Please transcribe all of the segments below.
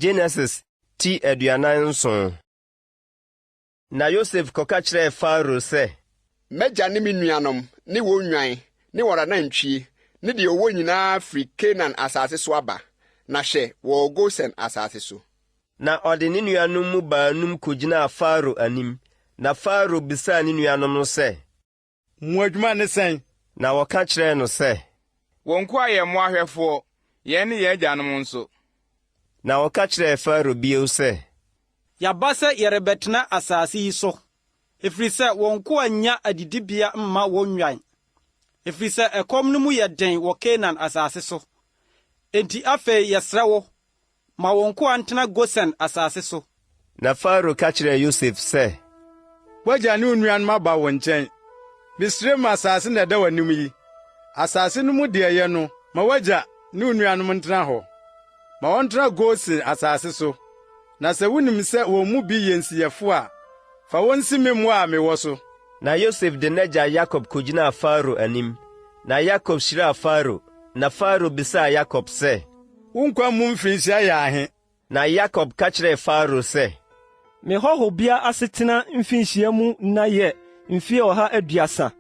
Genesis ti 47. Na Yosef kɔka kyerɛɛ Farao sɛ. M'agya ne me nuanom ne wɔn nnwan ne wɔn anantwie ne deɛ wɔwɔ nyinaa firi Kanaan asase so aba, na hwɛ, wɔwɔ Gosen asase so. Na ɔde ne nuanom mu baanum kogyinaa Farao anim. Na Farao bisaa ne nuanom no sɛ. Mo adwuma ne sɛn? Na wɔka kyerɛɛ no sɛ. Wo nkoa yɛ mmoahwɛfoɔ, yɛn ne yɛn agyanom nso. Na wɔka kyerɛɛ Farao bio sɛ. Yɛaba sɛ yɛrebɛtena asase yi so, ɛfiri sɛ wo nkoa nnya adidibea mma wɔn nnwan, ɛfiri sɛ ɛkɔm no mu yɛ den wɔ Kanaan asase so. Enti afei yɛsrɛ wo, Ma wo nkoa ntena Gosen asase so. Na Farao ka kyerɛɛ Yosef sɛ. W'agya ne wo nuanom aba wo nkyɛn. Misraim asase na ɛda w'anim yi. Asase no mu deɛ ɛyɛ no, ma w'agya ne wo nuanom ntena hɔ. Ma wɔntena Gosen asase so. Na sɛ wunim sɛ wɔn mu bi yɛ nsiyɛfo a, fa wɔn si me mmoa a mewɔ so. Na Yosef de n'agya Yakob kogyinaa Farao anim. Na Yakob hyiraa Farao. Na Farao bisaa Yakob sɛ. Wo nkwa mu mfirinhyia yɛ ahe? Na Yakob ka kyerɛɛ Farao sɛ. Me hɔhobea asetena mfinhyia mu nna yɛ mfe 130.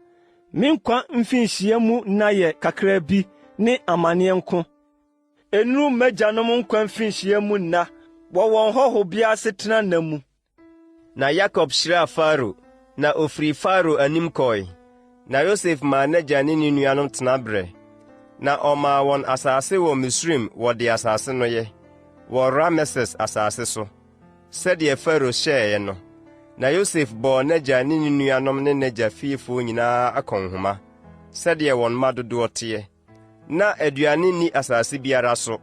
Me nkwa mfinhyia mu nna yɛ kakraa bi ne amanneɛ nko. Ennuru m'agyanom nkwa mfinhyia mu nna wɔ wɔn hɔhobea asetena nna mu. Na Yakob hyiraa Farao, na ofirii Farao anim kɔe. Na Yosef maa n'agya ne ne nuanom tenaberɛ, na ɔmaa wɔn asase wɔ Misraim wɔ deɛ asase no yɛ, wɔ Rameses asase so, sɛdeɛ Farao hyɛeɛ no. Na Yosef bɔɔ n'agya ne ne nuanom ne n'agya fiefoɔ nyinaa akɔnhoma, sɛdeɛ wɔn mma dodoɔ teɛ. Na aduane nni asase biara so,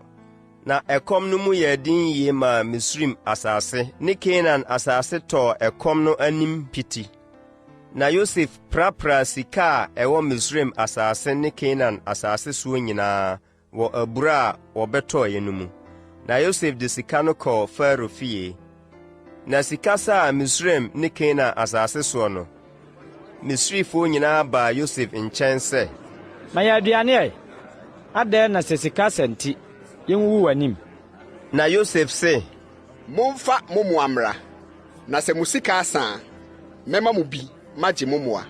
na ɛkɔm no mu yɛɛ den yie maa Misraim asase ne Kanaan asase tɔɔ ɛkɔm no anim piti. Na Yosef prapraa sika a ɛwɔ Misraim asase ne Kanaan asase soɔ nyinaa wɔ abura a wɔbɛtɔeɛ no mu. Na Yosef de sika no kɔɔ Farao fie. Na sika saa Misraim ne Kanaan asase soɔ no, Misrifoɔ nyinaa baa Yosef nkyɛn sɛ. Ma yɛn aduane ɛ! Adɛn na sɛ sika asa nti, yenwuwu w'anim? Na Yosef se. Momfa mo mmoa mmra, na sɛ mo sika asa a, mɛma mo bi magye mo mmoa.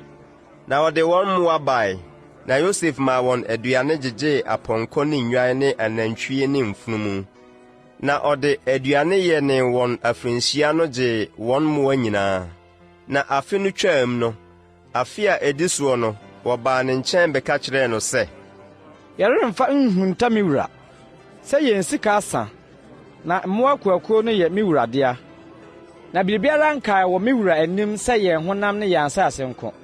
Na wɔde wɔn mmoa bae, na Yosef maa wɔn aduane gyegyee apɔnkɔ ne nnwan ne anantwie ne mfunumu. Na ɔde aduane yɛnee wɔn afirinhyia no gyee wɔn mmoa nyinaa. Na afe no twaam no, afe a edi soɔ no, wɔbaa ne nkyɛn bɛka kyerɛɛ no sɛ. Yɛremfa nhunta me wura, sɛ yɛn sika asa, na mmoa akuakuo no yɛ me wura dea. Na biribiara nkae wɔ me wura anim sɛ yɛn honam ne yɛn asase nko.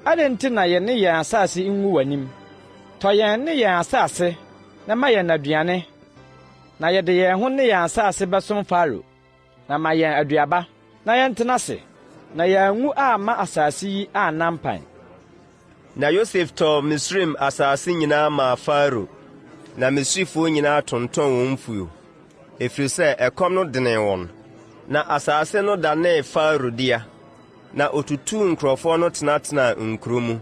Adɛn nti na yɛne yɛn asase ngu w'anim? Tɔ yɛn ne yɛn asase na ma yɛn aduane, na yɛde yɛn ho ne yɛn asase bɛsom Farao. Na ma yɛn aduaba, na yɛntena ase, na yɛanwu amma asase yi anna mpan. Na Yosef tɔɔ Misraim asase nyinaa maa Farao, na Misrifoɔ nyinaa tontɔn wɔn mfuo, ɛfiri sɛ ɛkɔm no denee wɔn. Na asase no danee Farao dea. Na ɔtutuu nkurɔfoɔ no tenatenaa nkuro mu,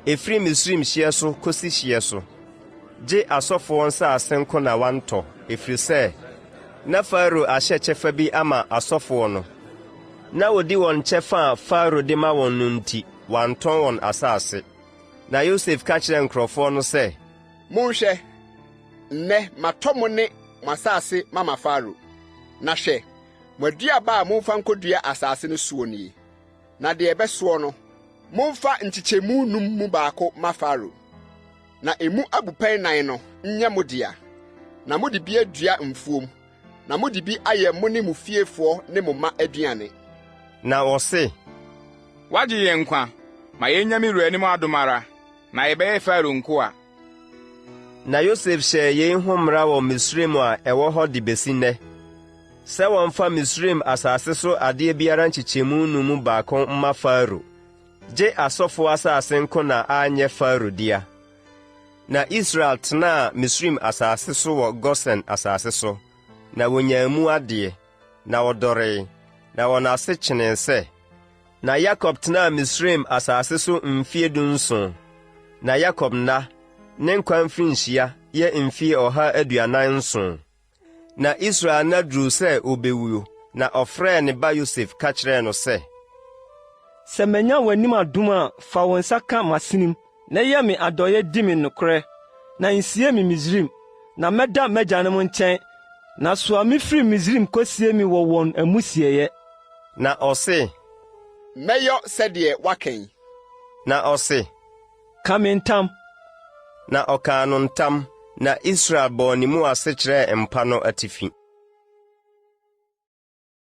ɛfiri Misraim hyeɛ so kɔsi hyeɛ so, gye asɔfoɔ nsase nko na wantɔ, ɛfiri sɛ na Farao ahyɛ kyɛfa bi ama asɔfoɔ no. Na wɔdi wɔn kyɛfa a Farao de ma wɔn no nti, wantɔn wɔn asase. Na Yosef ka kyerɛɛ nkurɔfoɔ no sɛ. Monhwɛ, nnɛ matɔ mo ne mo asase mama Farao. Na hwɛ, Mo aduaba a momfa nkodua asase no soɔ nie, na deɛ ɛbɛsoɔ no, momfa nkyekyɛmu num mu baako ma Farao, na emu abupɛn nan no nyɛ mo dea, na mode bi adua mfuom, na mode bi ayɛ mo ne mo fiefoɔ ne mo mma aduane. Na wɔse. Woagye yɛn nkwa, ma yennya me wura anim adom ara, na yɛbɛyɛ Farao nkoa. Na Yosef hyɛɛ yei ho mmara wɔ Misraim a ɛwɔ hɔ de besi nnɛ, sɛ wɔmfa Misraim asase so adeɛ biara nkyekyɛmu no mu baako mma Farao, gye asɔfoɔ asase nko na anyɛ Farao dea. Na Israel tenaa Misraim asase so wɔ Gosen asase so, na wɔnyaa mu adeɛ, na wɔdɔree, na wɔn ase kyenee sɛ. Na Yakob tenaa Misraim asase so mfeɛ dunson. Na Yakob nna, ne nkwa mfirinhyia, yɛ mfeɛ 147. Na Israel nna duruu sɛ ɔrebɛwuo, na ɔfrɛɛ ne ba Yosef ka kyerɛɛ no sɛ. Sɛ manya w'anim adom a, fa wo nsa ka m'asenem, na yɛ me adɔeɛ di me nokorɛ, na nsie me Misraim, na mɛda m'agyanom nkyɛn, na soa me firi Misraim kɔsie me wɔ wɔn amusieeɛ. Na ɔse. Mɛyɔ sɛdeɛ woaka yi. Na ɔse. Ka me ntam. Na ɔkaa no ntam, na Israel bɔɔ ne mu ase kyerɛɛ mpa no atifi.